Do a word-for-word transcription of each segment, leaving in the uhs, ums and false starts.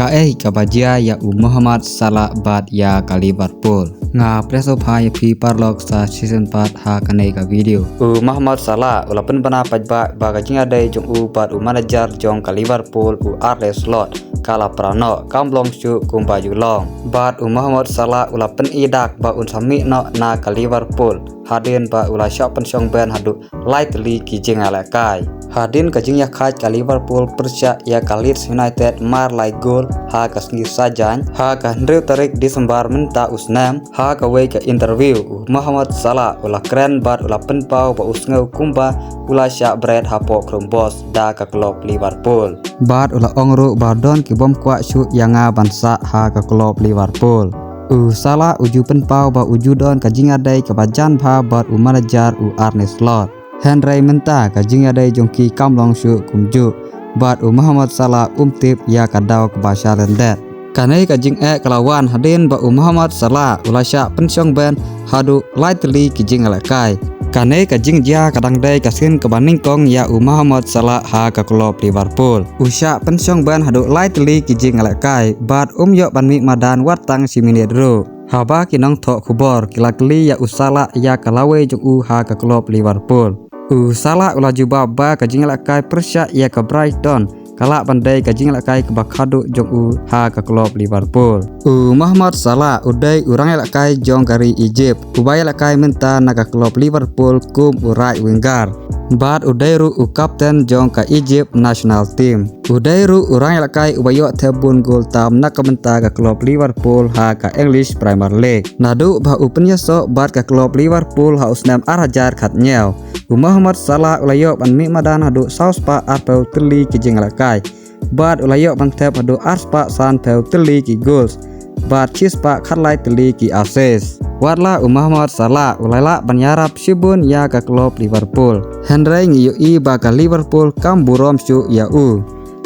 Kaei kaba jia ïa u Mohamed Salah bad ïa ka Liverpool? Nga pynshai ïa phi paralok sa shisien pat ha kane ka video. U Mohamed Salah u la pynbna paidbah ba ka jingïadei jong u bad u manager jong ka Liverpool u Arne Slot ka la pra noh, kam long shuh kumba ju long. Bad u Mohamed Salah u la pyni dak ba un sa mih noh na ka Liverpool hadien ba u la shah pynshong ban haduh lai tylli ki jingïalehkai. Hadien ka jingïakhaid ka Liverpool pyrshah ïa ka Leeds United mar lai gol ha ka sngi Saitjaiñ, ha ka hynriew tarik Disembar mynta u snem, ha kawei ka interview u Mohamed Salah u la kren bad u la pynpaw ba u sngew kumba u la shah bret hapoh khrum bos da ka klub Liverpool. Bad u la ong ruh ba don ki bym kwah shuh ïa nga ban sah ha ka klub Liverpool. U Salah u ju pynpaw ba u ju don ka jingïadei kaba jan bha bad u manager u Arne Slot. Hynrei mynta ka jingïadei jong ki kam long shuh kumjuh. Bad u Mohamed Salah um tip ïa ka daw kaba sha lyndet. Kane ka jingeh ka la wan hadien ba u Mohamed Salah u la shah pynshong ban haduh lai tylli ki jingïalehkai. Kane ka jingjia ka dang dei ka sien kaba nyngkong ïa u Mohamed Salah ha ka klub Liverpool. U shah pynshong ban haduh lai tylli ki jingïalehkai bad um ïoh ban mih madan wat tang shi minit ruh. Haba ki nongthoh khubor ki la kylli ïa u Salah ïa ka lawei jong u ha ka klub Liverpool, u Salah u la jubab ba ka jingïalehkai pyrshah ïa ka Brighton ka lah ban dei ka jingïalehkai kaba khadduh jong u ha ka klub Liverpool. U Mohamed Salah u dei u rangïalehkai jong ka ri Egypt uba ïalehkai mynta na ka klub Liverpool kum u right winger. Bad u dei ruh u kapten jong ka Egypt national team. U dei ruh u rangïalehkai uba ïoh thep bun gol tam na ka bynta ka klub Liverpool ha ka English Premier League. Naduh ba u pynïasoh bad ka klub Liverpool ha u snem ar hajar khathynñiew, u Mohamed Salah u la ïoh ban mih madan haduh saw spah arphew tylli ki jingïalehkai. Bad u la ïoh ban thep haduh ar spah sanphew tylli ki goals. Bad shi spah khatlai tylli ki assist. Wat la u Mohamed Salah u la lah ban ïarap shibun ïa ka klub Liverpool, hynrei ngi ïohi ba ka Liverpool kam burom shuh ïa u.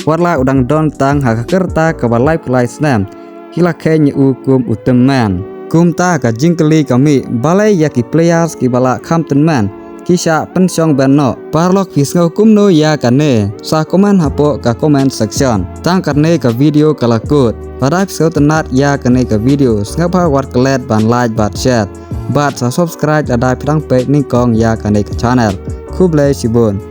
Wat la u dang don tang ha ka rta kaba laiphew lai snem, ki la kheiñ ïa u kum u tymmen. Kumta ka jingkylli ka mih, balei ïa ki players kiba la kham tymmen ki shah pynshong ban noh? Paralok phi sngew kumno ïa kane? Sa comment hapoh ka comment section. Tang katne ka video ka la kut. Lada phi sngew tynnat ïa kane ka video, sngewbha wat klet ban like bad share. Bad sa subscribe lada phi dang peit nyngkong ïa kane ka channel. Khublei shibun.